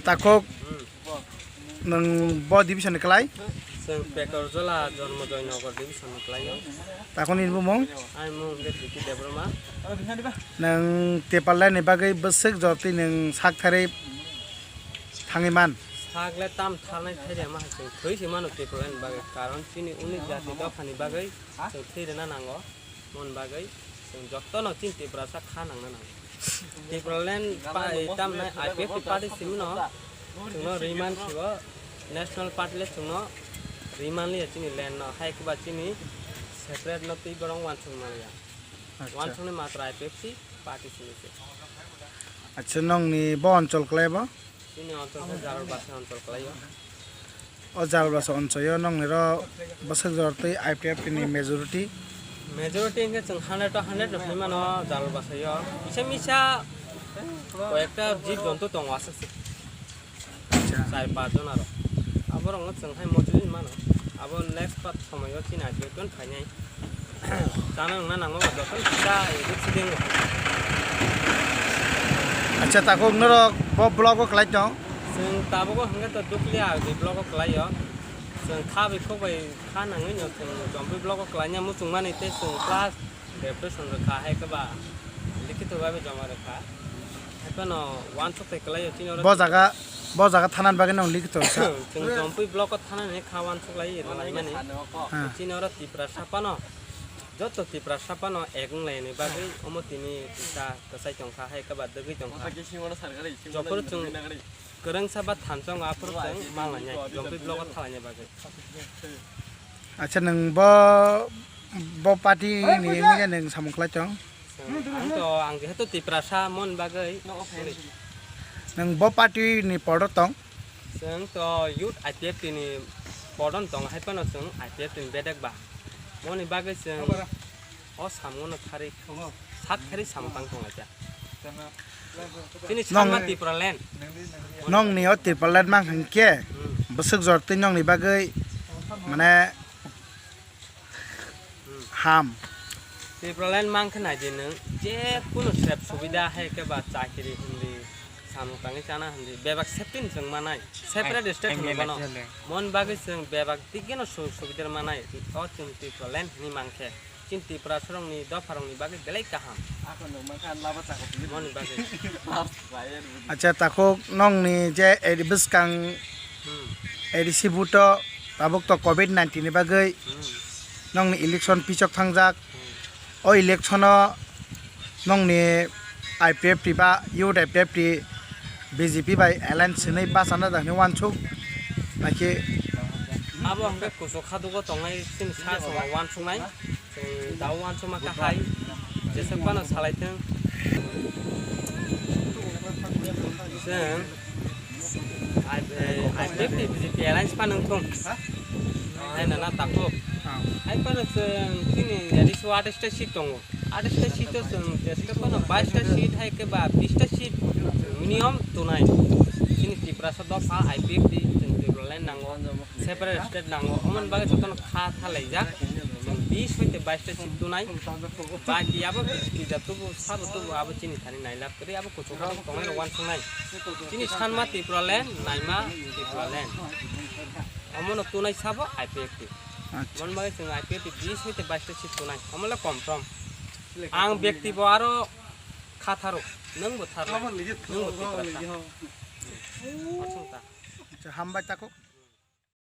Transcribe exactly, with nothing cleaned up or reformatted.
Takhuk, nwng bo division ni kwlai? Chwng Pekorjola Jormojoy Nagar division ni kwlaio. Takhuk nini bumung? Ani mung khe Diki Debbarma. Nwng Tipraland ni bagwi bwswk jotwi nwng sak tharwi thangwi man? Sak le tam tharnai thairema hai chwng thwi se mano Tipraland ni bagwi. Karon chini uni jati dophani bagwi chwng thwi rwna nango. Mon bagwi chwng jotono chini Tiprasa kha nangna nango. Tipraland pa-, tamnai I P F T party simi no chwngno riman sibo, national party le chwngno riman liya chini land no, hai kwba chini separate no twi borok wansuk maliya. Acha. Wansukni matra I P F T party simi se. Acha, nongni bo onchol kwlai bo? Chini onchol khe Jarul Basa onchol kwlaio. O Jarul Basa onchoyo nongni ro bwswk jor twi I P F T ni majority? Majority hwnkhe chwng hundred to hundred no hinwi mano Jarul Basayo. Kisa misa koyekta jib jontu tongo aswk se. Acha. Char pas jon aro. Aborokno chwng hai mojoli mano. Abo next part somoyo chini I P F T no phainai. Chana wngna nango, jotono kisa eduk sideng. Acha, takhuk norok bo vlog o kwlai tong? Chwng tabuk o hwnkhe to Dukli R D vlog o kwlaio. Chwng kha bai khok bai kha nangwi no chwng jompui vlog o kwlaina muchungmani tei chwng class depression rwkha hai khe ba likhi to bai joma rwkha. Hai phano wansuk tai kwlaio chini oro. Bo jaga, bo jaga thanani bagwi nong likhi to sa. Chwng jompui vlog o thanani kha wansuk lai rwlaimani. Ha. Chini oro Tiprasa phano Joto Tiprasa phano ek wng laini bagwi omo tini kisa kwchai tongkha, hai khe ba dwgwi tongkha. Jophuru chwng kwrwngsa ba thansa wngo, aphuru chwng man lainai, jompui vlog o thalaina bagwi. Acha, nwng bo, bo party ni wngya nwng samung khlai tong? Ang to, ang jehetu Tiprasa mon bagwi. Nwng bo party ni podo tong? Chwng to youth I P F T ni podo tong, hai phano chwng I P F T ni bedek ba. Moni bagwi chwng o samungo no thari, sak thari samung tang tong laijak. Chini Nong- sanma Tipraland. Nongni o Tipraland mang hwnkhe, hmm, bwswk jor twi nongni bagwi, mane, hmm, ham. Tipraland mang khe nai di nwng, je kunu sep subida hai khe ba chakiri hindi, samung tangwi chana hindi, bebak safety ni chwng manai. Separate state hwnwi mano. Mon bagwi chwng bebak dik geno sujog subida manai. O chwng Tipraland hwnwi mankhe chini Tiprasarokni dopharokni bagwi belai kaham. Moni bagwi. Acha, takhuk nongni je A D C bwskang, hmm, A D C buto tabuk to covid nineteen ni bagwi, hmm, nongni election pichok thangjak. Hmm. O election o nongni I P F T ba youth I P F T B J P bai alliance swnwi bachana da hwnwi wansuk naikhe. Abo hwnkhe kuchuk khadugo tongnai chini sa songno wansuknai. Chwng da wansukma kha hai. Jeswk phano salai thung. Chwng I P F T B J P alliance phano wng thung. Hai nana takhuk. Hai phano chwng chini A D C o atais ta seat tongo. Atais ta seat o chwng jeswk phano bais ta seat hai khe ba bis ta seat minimum tunai. Chini Tiprasa dopha I P F T chwng Tipraland nango. Separate state nango, omoni bagwi jotono kha thalaijak. Chwng bis hoite bais ta seat tunai. Baki abo bis kisa tubu, sabo tubu, abo chini thani nailab kwrwi, abo kuchuk kotor tongnai rok wansuknai. Chini sanma Tipraland, naima Tipraland. Omono tunai sabo I P F T. Acha. Omoni bagwi chwng I P F T bis hoite bais ta seat tunai. Omo le confirm. Ang bekti bo aro kha tharo, nwng bo tharlai, nwng bo Tiprasa. Acha, hambai takhuk.